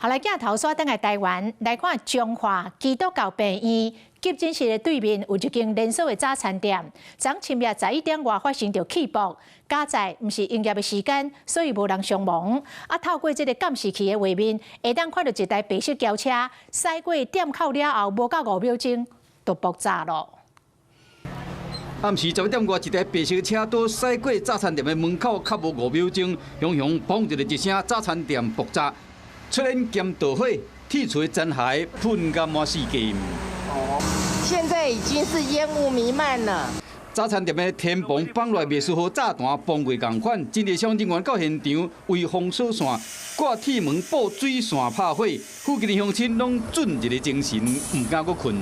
好來，鏡頭煞轉來台灣來看彰化基督教病院急診室的對面有一間連鎖的早餐店，昨深夜11點外發生著氣爆，佳哉毋是營業的時間，所以無人傷亡。啊，透過這个監視器的畫面，會當看到一台白色轎車駛過店口了後，無夠5秒鐘就爆炸咯。暗時11點外，一台白色車拄駛過早餐店的門口，較無5秒鐘，雄雄砰一聲，早餐店爆炸。出煙兼著火，鐵錘殘骸噴甲滿四界。現在已經是煙霧彌漫了。早餐店的天棚放落來，袂輸予炸彈崩過仝款。真濟消防人員到現場圍封鎖線，掛鐵門布水線拍火，附近的鄉親攏準一个精神，毋敢閣睏。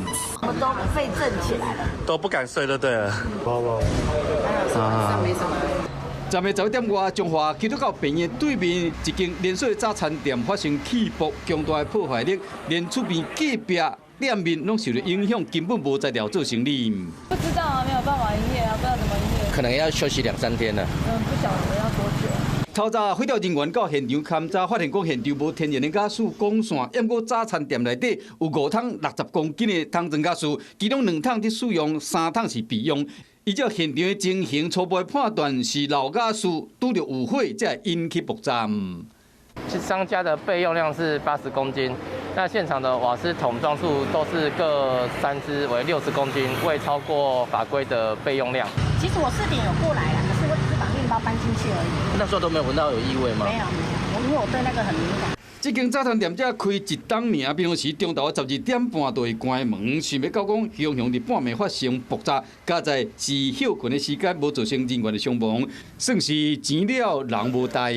我們都被震起來了，都不敢睡就對了。啊，沒什麼。昨暝11點外，彰化基督教病院對面一間連鎖早餐店發生氣爆，強大的破壞力，連厝邊隔壁店面攏受著影響，根本無材料做生意。不知道啊，沒有辦法營業啊，不知道怎麼營業。可能要休息兩三天了。嗯，不曉得要多久。透早，火調人員到現場勘查，發現講現場無天然的瓦斯管線，毋過早餐店內底有5桶60公斤的桶裝瓦斯，其中兩桶佇使用，三桶是備用。依照現場的情形，初步判斷是漏瓦斯拄著有火，才會引起爆炸。商家的備用量是80公斤，那現場的瓦斯桶裝數都是各三支為60公斤，未超過法規的備用量。其實我4點有過來了，可是我只是把麵包搬進去而已。那時候都沒有聞到有異味嗎？沒有沒有，因為我對那個很敏感。這間早餐店才開一冬爾，平常時中晝12點半就會關門，想欲到講雄雄佇半暝發生爆炸，佳哉是歇睏的時間，無造成人員的傷亡，算是錢了人無代。